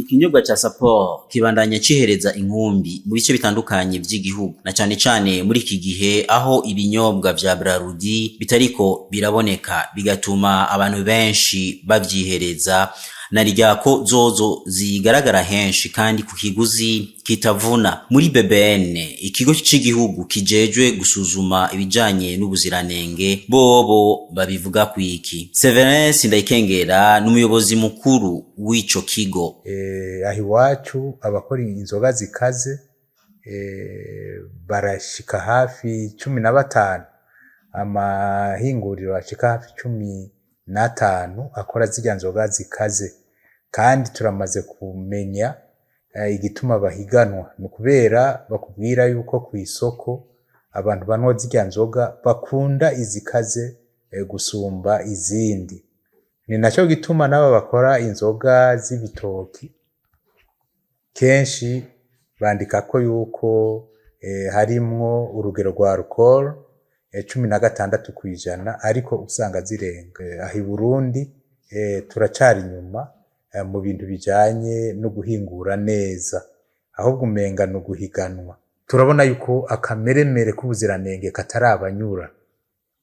Ikinyobwa ca Sapor kibandanya cihereza inkumbi mu bice bitandukanye vy'igihugu, na cane cane muri iki gihe aho ibinyobwa vya Brarudi bitariko biraboneka, bigatuma abantu benshi bavyihereza, narirya ko zozo zigaragara henshi kandi ku kiguzi kitavuna. Muri BBN, ikigo c'igihugu kijejwe gusuzuma ibijanye n'ubuziranenge, bobo babivuga kwiki? Severin Sindayikengera n'umuyobozi mukuru w'ico kigo. Aho iwacu abakora inzoga zikaze barashika hafi 15, amahinguriro ashika hafi 15 akora zirya nzoga zikaze. Kandi turamaze kumenya igituma bahiganwa, ni ukubera bakubwira yuko kw'isoko abantu banywa zirya nzoga bakunda izikaze gusumba izindi. Ni naco gituma n'aba bakora inzoga z'ibitoki kenshi bandikako yuko harimwo urugero rwa alcool 16%, ariko usanga zirenga. Aha i Burundi turacari inyuma mu bintu bijanye no guhingura neza, ahubwo umenga ni uguhiganwa. Turabona yuko akameremere k'ubuziranenge katarabanyura,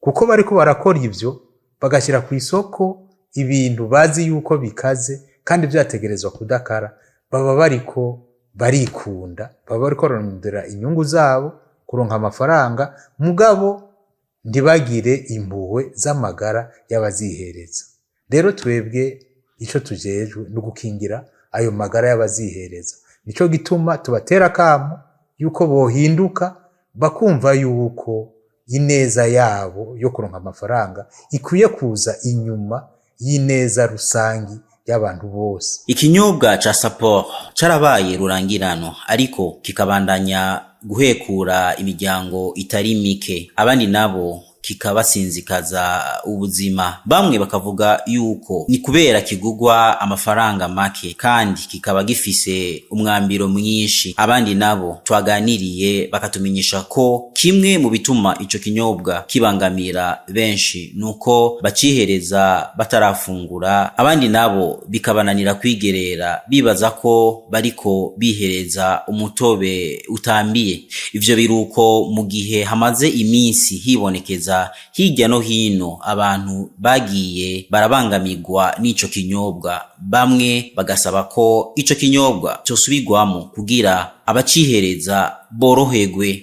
kuko bariko barakora ivyo bagashira kw'isoko ibintu bazi yuko bikaze kandi vyategerezwa kudakara, baba bariko barikunda, baba bariko bararondera inyungu zabo, kuronka amafaranga, mugabo ntibagire impuhwe z'amagara y'abazihereza. Rero twebwe ico tujejwe ni ugukingira ayo magara y'abazihereza. Nico gituma tubatera akamo yuko bohinduka, bakumva yuko ineza yabo yo kuronka amafaranga ikwiye kuza inyuma y'ineza rusangi y'abantu bose. Ikinyobwa ca Sapor carabaye rurangirano, ariko kikabandanya guhekura imiryango itari mike, abandi nabo kikabasinzikaza ubuzima. Bamwe bakavuga yuko ni kubera kigurwa amafaranga make kandi kikaba gifise umwambiro mwinshi. Abandi nabo twaganiriye bakatumenyesha ko kimwe mu bituma ico kinyobwa kibangamira benshi nuko bacihereza batarafungura, abandi nabo bikabananira kwigerera, bibaza ko bariko bihereza umutobe utambiye. Ivyo biruko mu gihe hamaze iminsi hibonekeza hirya no hino abantu bagiye barabangamirwa n'ico kinyobwa, bamwe bagasaba ko ico kinyobwa cosubirwamo kugira abacihereza boroherwe.